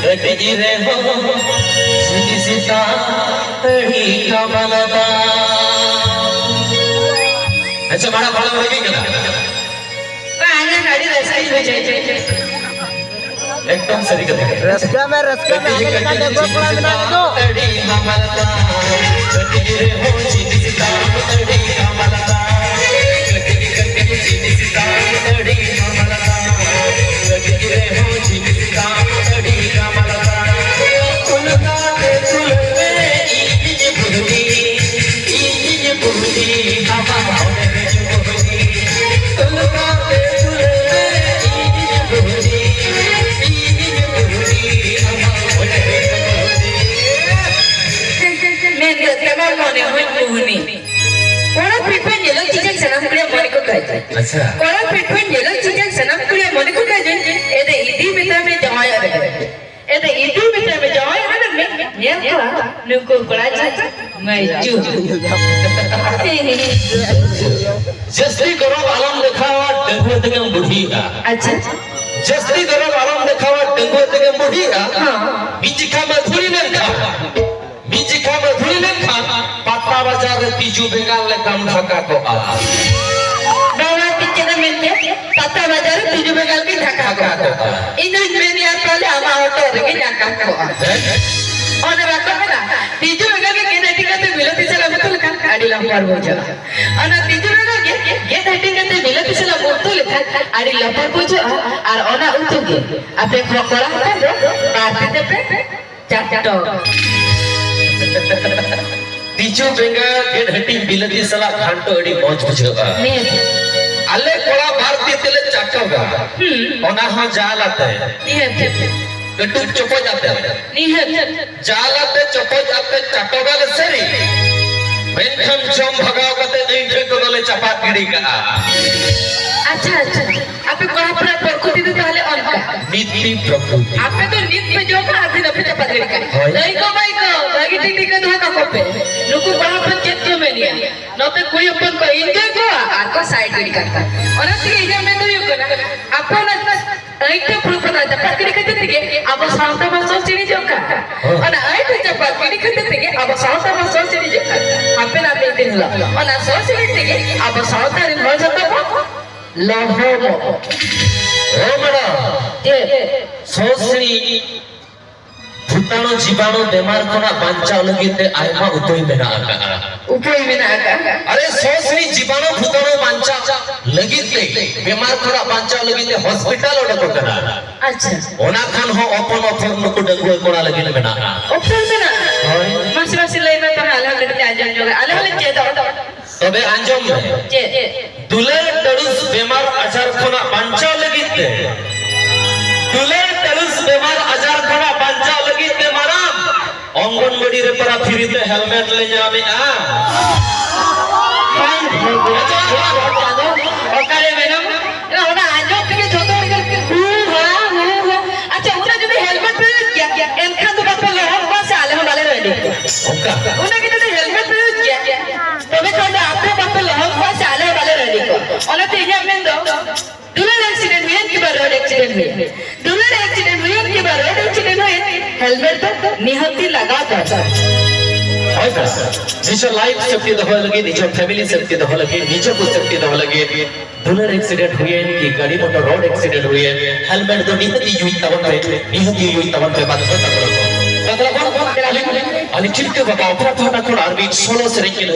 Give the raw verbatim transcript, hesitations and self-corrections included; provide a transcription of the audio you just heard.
ᱠᱟᱹᱴᱤᱡ ᱨᱮᱦᱚᱸ ᱡᱤᱱᱤᱥ ᱛᱟᱢ ᱟᱹᱰᱤ ᱠᱟᱢᱟᱞ ᱛᱟᱢ᱾ ᱟᱪᱪᱷᱟ, ᱢᱟᱲᱟᱝ ᱢᱟᱲᱟᱝ ᱨᱮᱜᱮ ᱠᱟᱱᱟ᱾ ᱵᱟᱝ, ᱟᱹᱰᱤ ᱨᱟᱹᱥᱠᱟᱹᱧ ᱵᱩᱡᱷᱟᱹᱣ ᱠᱮᱫᱟ᱾ ᱮᱠᱫᱚᱢ ᱥᱟᱹᱨᱤ ᱠᱟᱛᱷᱟ ᱜᱮ᱾ ᱨᱟᱹᱥᱠᱟᱹ ᱢᱮ, ᱨᱟᱹᱥᱠᱟᱹ ᱢᱮ, ᱟᱢ ᱞᱮᱠᱟᱱ ᱰᱟᱺᱜᱩᱣᱟᱹ ᱠᱚᱲᱟ ᱢᱮᱱᱟᱜ ᱠᱚ᱾ ᱟᱹᱰᱤ ᱦᱟᱢᱟᱞ ᱛᱟᱢ, ᱠᱟᱹᱴᱤᱡ ᱨᱮᱦᱚᱸ ᱡᱤᱱᱤᱥ ᱛᱟᱢ ᱟᱹᱰᱤ ᱦᱟᱢᱟᱞ ᱛᱟᱢ, ᱠᱟᱹᱴᱤᱡ ᱠᱟᱹᱴᱤᱡ ᱡᱤᱱᱤᱥ ᱛᱟᱢ ᱟᱹᱰᱤ ᱦᱟᱢᱟᱞ ᱛᱟᱢ, ᱠᱟᱹᱴᱤᱡ ᱨᱮᱦᱚᱸ ᱡᱤᱱᱤᱥ ᱛᱟᱢ ᱟᱹᱰᱤ ᱦᱟᱢᱟᱞ ᱛᱟᱢ᱾ ᱛᱩᱞᱟᱹᱢ ᱛᱮ ᱛᱩᱞᱟᱹᱢ ᱢᱮ ᱤᱧᱤᱧ ᱵᱩᱦᱱᱤ, ᱤᱧᱤᱧ ᱵᱩᱦᱱᱤ, ᱟᱢᱟᱜ ᱢᱚᱱᱮ ᱨᱮ ᱢᱚᱦᱱᱤ᱾ ᱛᱩᱞᱟᱹᱢ ᱛᱮ ᱛᱩᱞᱟᱹᱢ ᱢᱮ ᱤᱧᱤᱧ ᱵᱩᱦᱱᱤ, ᱤᱧᱤᱧ ᱵᱩᱦᱱᱤ, ᱟᱢᱟᱜ ᱢᱚᱱᱮ ᱨᱮ ᱢᱚᱦᱱᱤ᱾ ᱢᱮᱱ ᱠᱟᱛᱮ ᱢᱟ ᱢᱚᱱᱮ ᱦᱚᱸᱧ ᱢᱩᱦᱱᱤ᱾ ᱠᱚᱲᱟ ᱯᱤᱴ ᱯᱤᱴ ᱧᱮᱞᱚᱜ ᱪᱤᱪᱟᱹᱝ ᱥᱟᱱᱟᱢ ᱠᱩᱲᱤᱭᱟᱜ ᱢᱚᱱᱮ ᱠᱚ ᱠᱟᱡᱮ᱾ ᱟᱪᱪᱷᱟ᱾ ᱠᱚᱲᱟ ᱯᱤᱴ ᱯᱤᱴ ᱧᱮᱞᱚᱜ ᱪᱤᱪᱟᱹᱝ ᱥᱟᱱᱟᱢ ᱠᱩᱲᱤᱭᱟᱜ ᱢᱚᱱᱮ ᱠᱚ ᱠᱟᱡᱮ᱾ ᱮᱫᱮ ᱤᱫᱤ ᱢᱮᱛᱟᱭ ᱢᱮ ᱡᱟᱶᱟᱭ ᱚᱲᱟᱜ ᱨᱮ᱾ ᱮᱫᱮ ᱤᱫᱤ ᱢᱮᱛᱟᱭ ᱢᱮ ᱡᱟᱶᱟᱭ ᱚᱲᱟᱜ ᱨᱮ᱾ ᱧᱮᱞ ᱠᱚᱣᱟ ᱱᱩᱠᱩ ᱠᱚᱲᱟ ᱪᱤᱪᱟᱹᱝ ᱢᱟᱹᱭ ᱪᱩ᱾ ᱡᱟᱹᱥᱛᱤ ᱜᱚᱨᱚᱵ ᱟᱞᱚᱢ ᱫᱮᱠᱷᱟᱣᱟ, ᱰᱟᱺᱜᱩᱣᱟᱹ ᱛᱮᱜᱮᱢ ᱵᱩᱰᱷᱤᱜᱼᱟ᱾ ᱟᱪᱪᱷᱟ᱾ ᱡᱟᱹᱥᱛᱤ ᱜᱚᱨᱚᱵ ᱟᱞᱚᱢ ᱫᱮᱠᱷᱟᱣᱟ, ᱰᱟᱺᱜᱩᱣᱟᱹ ᱛᱮᱜᱮᱢ ᱵᱩᱰᱷᱤᱜᱼᱟ᱾ ᱦᱚᱸ᱾ ᱢᱤᱫ ᱡᱤᱠᱷᱟ ᱢᱟᱹᱫᱷᱩᱲᱤ ᱞᱮᱱᱠᱷᱟᱱ, ᱢᱤᱫ ᱡᱤᱠᱷᱟ ᱢᱟᱹᱫᱷᱩᱲᱤ ᱞᱮᱱᱠᱷᱟᱱ, ᱯᱟᱛᱟ ᱵᱟᱡᱟᱨ ᱨᱮ ᱛᱤᱡᱩ ᱵᱮᱸᱜᱟᱲ ᱞᱮᱠᱟᱢ ᱰᱷᱟᱠᱟ ᱠᱚᱜᱼᱟ᱾ ᱵᱟᱵᱟ ᱛᱤᱡᱩ ᱫᱚ ᱢᱮᱱᱛᱮ, ᱯᱟᱛᱟ ᱵᱟᱡᱟᱨ ᱨᱮ ᱛᱤᱡᱩ ᱵᱮᱸᱜᱟᱲ ᱜᱮ ᱰᱷᱟᱠᱟ ᱰᱷᱟᱠᱟ ᱠᱚᱜᱼᱟ᱾ ᱠᱚᱜᱼᱟ᱾ ᱤᱧ ᱫᱚᱧ ᱢᱮᱱᱮᱫᱼᱟ, ᱛᱟᱦᱞᱮ ᱟᱢᱟᱜ ᱦᱚᱴᱚᱜ ᱨᱮᱜᱮᱧ ᱟᱠᱟ ᱠᱚᱜᱼᱟ᱾ ᱦᱮᱸ? ᱚᱱᱮ ᱵᱟᱠᱚ ᱢᱮᱱᱟ, ᱛᱤᱡᱩ ᱵᱮᱸᱜᱟᱲ ᱜᱮ ᱜᱮᱫ ᱦᱟᱹᱴᱤᱧ ᱠᱟᱛᱮ ᱵᱤᱞᱟᱹᱛᱤ ᱥᱟᱞᱟᱜ ᱩᱛᱩ ᱞᱮᱠᱷᱟᱱ ᱟᱹᱰᱤ ᱞᱚᱢᱯᱚᱨ ᱵᱩᱡᱷᱟᱹᱜᱼᱟ᱾ ᱚᱱᱟ ᱛᱤᱡᱩ ᱵᱮᱸᱜᱟᱲ ᱜᱮ ᱜᱮᱫ ᱦᱟᱹᱴᱤᱧ ᱠᱟᱛᱮ ᱵᱤᱞᱟᱹᱛᱤ ᱥᱟᱞᱟᱜ ᱩᱛᱩ ᱞᱮᱠᱷᱟᱱ ᱟᱹᱰᱤ ᱞᱚᱢᱯᱚᱨ ᱵᱩᱡᱷᱟᱹᱜᱼᱟ᱾ ᱟᱨ ᱚᱱᱟ ᱩᱛᱩ ᱜᱮ ᱟᱯᱮ ᱠᱚ ᱠᱚᱲᱟ ᱦᱚᱯᱚᱱ ᱫᱚ ᱵᱟᱨ ᱛᱤ ᱛᱮᱯᱮ ᱪᱟᱴᱚ᱾ ᱛᱤᱡᱩ ᱵᱮᱸᱜᱟᱲ ᱜᱮᱫ ᱦᱟᱹᱴᱤᱧ ᱵᱤᱞᱟᱹᱛᱤ ᱥᱟᱞᱟᱜ ᱜᱷᱟᱱᱴᱚ ᱟᱹᱰᱤ ᱢᱚᱡᱽ ᱵᱩᱡᱷᱟᱹᱜᱼᱟ᱾ ᱱᱤᱦᱟᱹᱛ᱾ ᱟᱞᱮ ᱠᱚᱲᱟ ᱵᱟᱨ ᱛᱤ ᱛᱮᱞᱮ ᱪᱟᱴᱚᱜᱟ᱾ ᱦᱩᱸ᱾ ᱚᱱᱟ ᱦᱚᱸ ᱡᱟᱞ ᱟᱛᱮ᱾ ᱱᱤᱦᱟᱹᱛ᱾ ᱠᱟᱹᱴᱩᱵ ᱪᱚᱯᱚᱡ ᱟᱛᱮ᱾ ᱱᱤᱦᱟᱹᱛ᱾ ᱡᱟᱞ ᱟᱛᱮ ᱪᱚᱯᱚᱡ ᱟᱛᱮ ᱪᱟᱴᱚᱜᱟᱞᱮ ᱥᱟᱹᱨᱤ᱾ ᱢᱮᱱᱠᱷᱟᱱ ᱡᱚᱢ ᱵᱷᱟᱜᱟᱣ ᱠᱟᱛᱮ ᱟᱹᱭᱴᱷᱟᱹ ᱠᱚᱫᱚᱞᱮ ᱪᱟᱯᱟᱫ ᱜᱤᱰᱤ ᱠᱟᱜᱼᱟ᱾ ᱟᱪᱪᱷᱟ, ᱟᱪᱪᱷᱟ᱾ ᱟᱯᱮ ᱠᱚᱲᱟ ᱦᱚᱯᱚᱱᱟᱜ ᱯᱨᱚᱠᱨᱤᱛᱤ ᱫᱚ ᱛᱟᱦᱞᱮ ᱚᱱᱠᱟ? ᱱᱤᱛᱤ ᱯᱨᱚᱠᱨᱤᱛᱤ᱾ ᱟᱯᱮ ᱫᱚ ᱱᱤᱛ ᱯᱮ ᱡᱚᱢᱟ ᱟᱨ ᱫᱤᱱ ᱟᱯᱮ ᱪᱟᱯᱟᱫ ᱜᱤᱰᱤ ᱠᱟᱜᱼᱟ᱾ ᱦᱳᱭ᱾ ᱫᱟᱹᱭ ᱠᱚ, ᱢᱟᱹᱭ ᱠᱚ, ᱵᱷᱟᱹᱜᱤ ᱴᱷᱤᱠ ᱴᱷᱤᱠᱟᱹ ᱫᱚᱦᱚ ᱠᱟᱠᱚ ᱯᱮ᱾ ᱱᱩᱠᱩ ᱠᱚᱲᱟ ᱦᱚᱯᱚᱱ ᱪᱮᱫ ᱠᱚ ᱢᱮᱱᱮᱜᱼᱟ? ᱱᱚᱛᱮ ᱠᱩᱲᱤ ᱦᱚᱯᱚᱱ ᱠᱚ enjoy ᱠᱚᱣᱟ ᱟᱨ ᱠᱚ side ᱜᱤᱰᱤ ᱠᱟᱠᱚᱣᱟ᱾ ᱚᱱᱟ ᱛᱮᱜᱮ ᱤᱧᱟᱹᱜ ᱢᱮᱱ ᱫᱚ ᱦᱩᱭᱩᱜ ᱠᱟᱱᱟ, ᱟᱯᱮ ᱚᱱᱟ ᱟᱹᱭᱴᱷᱟᱹ ᱯᱨᱚᱠᱨᱤᱛᱤ ᱛᱮᱜᱮ ᱟᱵᱚ ᱥᱟᱶᱛᱟ ᱢᱟ ᱥᱚ ᱥᱤᱬᱤᱡᱚᱜ ᱠᱟᱱ᱾ ᱦᱮᱸ᱾ ᱚᱱᱟ ᱟᱹᱭ ᱛᱮ ᱪᱟᱯᱟᱫ ᱜᱤᱰᱤ ᱠᱷᱟᱹᱛᱤᱨ ᱛᱮᱜᱮ ᱟᱵᱚ ᱥᱟᱶᱛᱟ ᱢᱟ ᱥᱚ ᱥᱤᱬᱤᱡᱚᱜ ᱠᱟᱱ᱾ ᱦᱟᱯᱮᱱ ᱦᱟᱯᱮᱱ ᱫᱤᱱ ᱦᱤᱞᱳᱜ ᱚᱱᱟ ᱥᱚ ᱥᱤᱬᱤᱡ ᱛᱮᱜᱮ ᱟᱵᱚ ᱥᱟᱶᱛᱟ ᱨᱮᱱ ᱦᱚᱲ ᱡᱚᱛᱚ ᱵᱚ ᱞᱚᱦᱚᱢᱚᱜ᱾ ᱦᱮᱸ ᱢᱮᱰᱟᱢ᱾ ᱪᱮᱫ? ᱥᱚ ᱥᱤᱬᱤᱡ ᱵᱷᱩᱛᱟᱬᱩ ᱡᱤᱵᱟᱬᱩ ᱵᱮᱢᱟᱨ ᱠᱷᱚᱱᱟᱜ ᱵᱟᱧᱪᱟᱣ ᱞᱟᱹᱜᱤᱫ ᱛᱮ ᱟᱭᱢᱟ ᱩᱯᱟᱹᱭ ᱢᱮᱱᱟᱜ ᱟᱠᱟᱫᱼᱟ᱾ ᱩᱯᱟᱹᱭ ᱢᱮᱱᱟᱜ ᱟᱠᱟᱫᱼᱟ᱾ ᱟᱨᱮ ᱥᱚ ᱥᱤᱬᱤᱡ ᱡᱤᱵᱟᱬᱩ ᱵᱷᱩᱛᱟᱬᱩ ᱵᱟᱧᱪᱟᱣ ᱞᱟᱹᱜᱤᱫ ᱛᱮ, ᱵᱮᱢᱟᱨ ᱠᱷᱚᱱᱟᱜ ᱵᱟᱧᱪᱟᱣ ᱞᱟᱹᱜᱤᱫ ᱛᱮ ᱦᱚᱥᱯᱤᱴᱟᱞ ᱚᱰᱚᱠ ᱟᱠᱟᱱᱟ᱾ ᱟᱪᱪᱷᱟ᱾ ᱚᱱᱟ ᱠᱷᱚᱱ ᱦᱚᱸ ᱚᱯᱚᱱ ᱚᱯᱷᱚᱨ ᱱᱩᱠᱩ ᱰᱟᱺᱜᱩᱣᱟᱹ ᱠᱚᱲᱟ ᱞᱟᱹᱜᱤᱫ ᱢᱮᱱᱟᱜᱼᱟ᱾ ᱚᱯᱷᱚᱨ ᱢᱮᱱᱟᱜᱼᱟ? ᱦᱳᱭ᱾ ᱢᱟᱥᱮ, ᱢᱟᱥᱮ ᱞᱟᱹᱭ ᱢᱮ ᱛᱚᱵᱮ, ᱟᱞᱮ ᱦᱚᱸ ᱠᱟᱹᱴᱤᱡ ᱞᱮ ᱟᱸᱡᱚᱢ ᱧᱚᱜᱟ, ᱟᱞᱮ ᱦᱚᱸᱞᱮ ᱪᱮᱫᱚᱜ᱾ ᱛᱚᱵᱮ ᱟᱸᱡᱚᱢ ᱢᱮ᱾ ᱪᱮᱫ? ᱫᱩᱞᱟᱹᱲ ᱛᱟᱹᱲᱩᱥ ᱵᱮᱢᱟᱨ ᱟᱡᱟᱨ ᱠᱷᱚᱱᱟᱜ ᱵᱟᱧᱪᱟᱣ ᱞᱟᱹᱜᱤᱫ ᱛᱮ, ᱫᱩᱞᱟᱹᱲ ᱛᱟᱹᱲᱩᱥ ᱵᱮᱢᱟᱨ ᱟᱡᱟᱨ ᱠᱷᱚᱱᱟᱜ ᱵᱟᱧᱪᱟᱣ ᱞᱟᱹᱜᱤᱫ ᱛᱮ ᱢᱟᱨᱟᱝ ᱚᱝᱜᱚᱱᱵᱟᱲᱤ ᱨᱮ ᱯᱟᱨᱟ ᱯᱷᱤᱨᱤ ᱛᱮ ᱦᱮᱞᱢᱮᱴ ᱞᱮ ᱧᱟᱢᱮᱜᱼᱟ᱾ ᱚᱠᱟᱨᱮ ᱢᱮᱰᱟᱢ? ᱚᱱᱟ ᱟᱸᱡᱚᱢ ᱛᱮᱜᱮ ᱡᱚᱛᱚ ᱦᱚᱲ ᱜᱮ ᱦᱩ ᱦᱟ, ᱦᱩ ᱦᱟ᱾ ᱟᱪᱪᱷᱟ, ᱚᱱᱟ ᱡᱩᱫᱤ ᱦᱮᱞᱢᱮᱴ ᱯᱮ ᱤᱭᱩᱡᱽ ᱠᱮᱭᱟ, ᱮᱱᱠᱷᱟᱱ ᱫᱚ ᱵᱟᱯᱮ ᱞᱚᱦᱚᱫ ᱠᱚᱜᱼᱟ ᱥᱮ ᱟᱞᱮ ᱦᱚᱸ ᱵᱟᱞᱮ ᱨᱟᱹᱰᱤ ᱠᱚᱜᱼᱟ᱾ ᱚᱱᱠᱟ? ᱚᱱᱟ ᱜᱮ ᱡᱩᱫᱤ ᱦᱮᱞᱢᱮᱴ ᱯᱮ ᱤᱭᱩᱡᱽ ᱠᱮᱭᱟ, ᱛᱚᱵᱮ ᱠᱷᱟᱱ ᱫᱚ ᱟᱯᱮ ᱦᱚᱸ ᱵᱟᱯᱮ ᱞᱚᱦᱚᱫ ᱠᱚᱜᱼᱟ ᱥᱮ ᱟᱞᱮ ᱦᱚᱸ ᱵᱟᱞᱮ ᱨᱟᱹᱰᱤ ᱠᱚᱜᱼᱟ᱾ ᱚᱱᱟᱛᱮ ᱤᱧᱟᱹᱜ ᱢᱮᱱ ᱫᱚ, ᱫᱩᱞᱟᱹᱲ ᱮᱠᱥᱤᱰᱮᱱᱴ ᱦᱩᱭᱮᱱ ᱠᱤᱵᱟ ᱨᱳᱰ ᱮᱠᱥᱤᱰᱮᱱᱴ ᱦᱩᱭᱮᱱ, ᱫᱩᱞᱟᱹᱲ ᱮᱠᱥᱤᱰᱮᱱᱴ ᱦᱩᱭᱮᱱ ᱠᱤᱵᱟ ᱨᱳᱰ ᱮᱠᱥᱤᱰᱮᱱᱴ ᱦᱩᱭᱮᱱ, ᱦᱮᱞᱢᱮᱴ ᱫᱚ ᱱᱤᱦᱟᱹᱛᱤ ᱞᱟᱜᱟᱣ ᱫᱚᱨᱠᱟᱨ᱾ ᱦᱳᱭ ᱫᱟ, ᱱᱤᱡᱮᱨ ᱞᱟᱭᱤᱯᱷ ᱥᱮᱯᱴᱤ ᱫᱚᱦᱚ ᱞᱟᱹᱜᱤᱫ, ᱱᱤᱡᱮᱨ ᱯᱷᱮᱢᱤᱞᱤ ᱥᱮᱯᱴᱤ ᱫᱚᱦᱚ ᱞᱟᱹᱜᱤᱫ, ᱱᱤᱡᱮ ᱠᱚ ᱥᱮᱯᱴᱤ ᱫᱚᱦᱚ ᱞᱟᱹᱜᱤᱫ, ᱫᱩᱞᱟᱹᱲ ᱮᱠᱥᱤᱰᱮᱱᱴ ᱦᱩᱭᱮᱱ ᱠᱤ ᱜᱟᱹᱰᱤ ᱢᱚᱴᱚᱨ ᱨᱳᱰ ᱮᱠᱥᱤᱰᱮᱱᱴ ᱦᱩᱭᱮᱱ, ᱦᱮᱞᱢᱮᱴ ᱫᱚ ᱱᱤᱦᱟᱹᱛᱤ ᱤᱭᱩᱡᱽ ᱛᱟᱵᱚᱱ ᱯᱮ, ᱱᱤᱦᱟᱹᱛᱤ ᱤᱭᱩᱡᱽ ᱛᱟᱵᱚᱱ ᱯᱮ, ᱵᱟᱫᱽᱫᱷᱚᱛᱟ ᱠᱚᱨᱚ ᱠᱚ᱾ ᱛᱟᱦᱞᱮ ᱵᱚᱱ, ᱵᱚᱱ, ᱟᱹᱞᱤᱧ, ᱟᱹᱞᱤᱧ ᱪᱤᱱᱛᱟᱹ ᱵᱟᱵᱟ ᱚᱯᱚᱨᱟ ᱯᱟᱦᱴᱟ ᱠᱷᱚᱱ ᱟᱨ ᱢᱤᱫ ᱥᱳᱞᱳ ᱥᱮᱨᱮᱧ ᱜᱮ